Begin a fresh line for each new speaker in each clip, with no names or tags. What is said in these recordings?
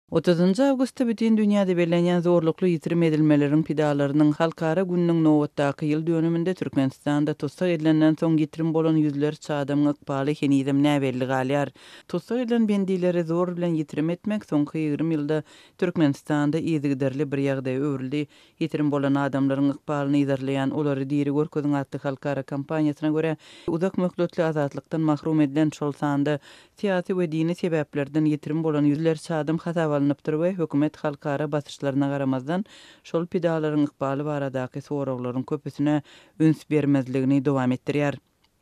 Otuzynjy awgustda bütin dünýäde bellenýän zorlukly ýitirim edilmeleriň pidalarynyň halkara gününiň nobatdaky ýyl dönüminde Türkmenistanda tussag edilenden soň ýitirim bolan ýüzlerçe adamyň ykbaly henizem näbelli galýar. Tussag edilen bendileri zor bilen ýitirim etmek soňky 20 ýylda Türkmenistanda yzygiderli bir ýagdaýa öwrüldi. Ýitirim bolan adamlaryň ykbalyny yzarlaýan Olary diri görkeziň atly halkara kampaniýasyna görä, uzak möhletli azatlykdan mahrum edilen, şol sanda Syýasy we dini sebäplerden ýitirim bolan ýüzlerçe adam hasaba alnypdyr we hökümet halkara basyşlaryna garamazdan, şol pidalaryň ykbaly baradaky soraglaryň köpüsine üns bermezligini dowam etdirýär.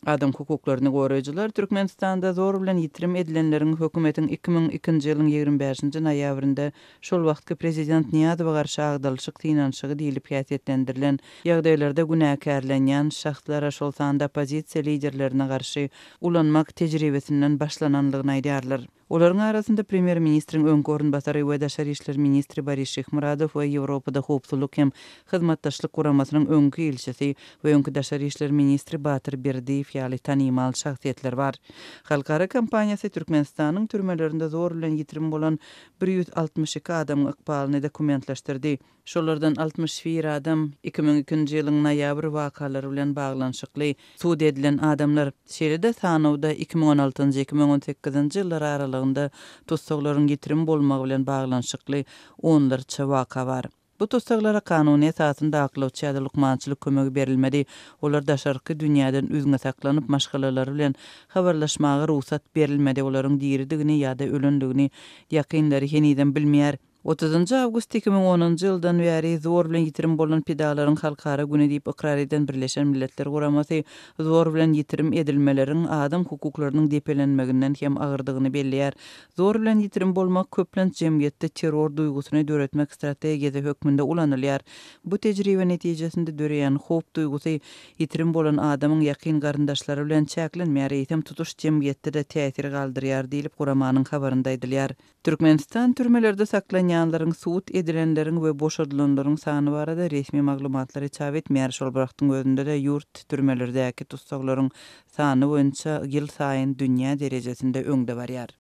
Adam hukuklaryny goraýjylar Türkmenistanda zor bilen ýitirim edilenleriň hökümetiň 2002-nji ýylyň 25-nji noýabrynda şol wagtky prezident Nyýazowa garşy agdalyşyk synanyşygy diýlip häsiýetlendirilen ýagdaýlarda günäkärlenýän şahslara, şol sanda oppozisiýa liderlerine garşy ulanmak tejribesinden başlanandygyny aýdýarlar. Olaryň arasynda premýer-ministriň öňki orunbasary we daşary işler ministri Boris Şyhmyradow we Ýewropada Howpsuzlyk hem Hyzmatdaşlyk Guramasynyň öňki ilçisi we öňki daşary işler ministri Batyr Berdiýew ýaly tanymal şahsyýetler bar. Halkara kampaniýasy Türkmenistanyň türmelerinde zor bilen ýitirim bolan 162 adamyň ykbalyny dokumentleşdirdi. Şolardan 61 adam 2002-nji ýylyň noýabr wakalary bilen baglanyşykly sud edilen adamlar. Şeýle-de sanawda 2016-njy, 2018-nji ýyllar aralygynda tussaglaryň ýitirim bolmagy bilen baglanyşykly onlarça waka bar. Bu tussaglara kanuny esasynda aklawçy ýa-da lukmançylyk kömegi berilmedi. Olar daşarky dünýäden üzňe saklanyp, maşgalalary bilen habarlaşmaga rugsat berilmedi. Olaryň diridigini ýa-da ölendigini ýakynlary henizem bilmeýär. Otuzynjy awgust 2010-njy ýyldan bäri zor bilen ýitirim bolan pidalaryň halkara güni diýip ykrar eden Birleşen Milletler Guramasy zor bilen ýitirim edilmeleriň adam hukuklarynyň depelenmeginden hem agyrdygyny belleýär. Zor bilen ýitirim bolmak köplenç jemgyýetde terror duýgusyny döretmek strategiýasy hökmünde ulanylýar. Bu tejribe netijesinde döreýän howp duýgusy ýitirim bolan adamyň ýakyn garyndaşlary bilen çäklenmeýär, eýsem tutuş jemgyýetde-de täsir galdyrýar diýlip guramanyň habarynda aýdylýar. Türkmenistan türmelerde saklanýanlaryň, sud edilenleriň we boşadylanlaryň sany barada resmi maglumatlary çap etmeýär. Şol bir wagtyň özünde-de ýurt türmelerdäki tussaglaryň sany boýunça ýylsaýyn dünýä derejesinde öňde barýar.